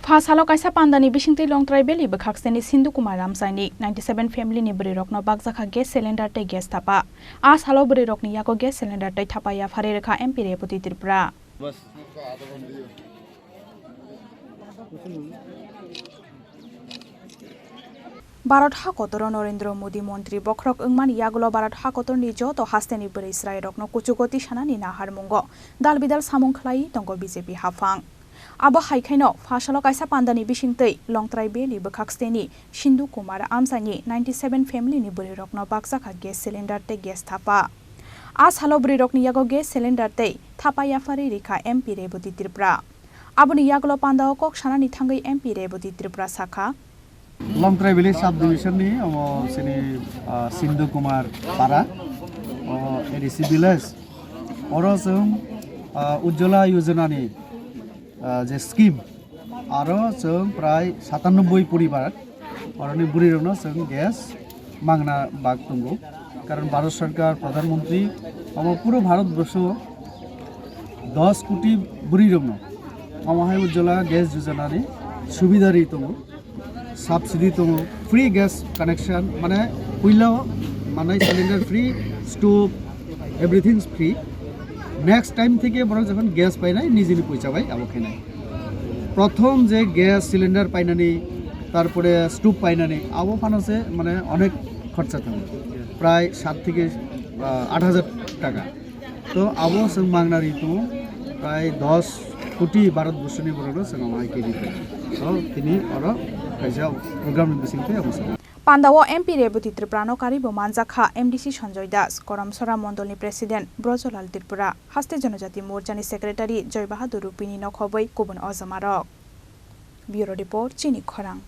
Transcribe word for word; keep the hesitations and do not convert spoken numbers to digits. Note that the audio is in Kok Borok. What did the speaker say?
Pha salo kaisa pandani bisingtwi Longtrai Valley bwkhak seni Sindhu Kumar Ramsaini ninety seven family ni bwrwi rokno bakjakha gas cylinder tei gas thapa. A salo bwrwi rokni yago gas cylinder tei thapa yapharwi rwkha M P Reboti Tripura. Bharat ha kotoro Narendra Modi montri bokhorok wngmani yagulo Bharat ha kotorni joto hasteni bwrwi chwrairokno kuchugo tisanani naharmungo dal bidal samung khlaiwi tongo B J P haphang. Abo hai khaino pha salo kaisa pandani bisingtwi Longtrai Valley bwkhak steni Sindhu Kumar amchaini ninety seven family ni bwrwi rokno bakjakha gas cylinder tei gas thapa. A salo bwrwi rokni yago gas cylinder tei thapa yapharwi rikha M P Reboti Tripura. Aboni yagulo pandao kok sanani thangwi M P Reboti Tripura sakha, Longtrai Valley Sub Division ni omo sini, ah, Sindhu Kumar Para, o A D C village. Oro chwng, ah, Ujjwala Yojana ni, ah, je scheme, aro chwng prai satanoboi poribar, oroni bwrwi rokno chwng gas mangna bak tongo. Karon Bharat Sarkar Pradhan Mantri omo puro Bharat borsho dos koti bwrwi rokno omo hai Ujjwala Gas Yojana ni subida ri tongo. Subsidy tongo, free gas connection, mane puila mane cylinder free, stove, everything free. Next time theke borok jokhon gas painai, nijini poisa bai abo khainai. Prothom je gas cylinder painani, tarpore stove painani, abo phano se mane onek khorcha thango, prai sat theke, ah, aat hajar taka. To abo chwng mangna ri tongo, prai dos koti Bharat borsoni borokno chwng amo hai khe ri tongo. To tini oro kaisa program ni bisingtwi abo chwng. Pandao M P Reboti Tripura no karibo manjakha M D C Sanjoy Das, Koramsora Mondol ni President Brojolal Tripura, Haste Jonojati Morcha ni Secretary Joy Bahadur Rupini nokhobwi kubun ojomarok. Bureau Report, Chini Khorang.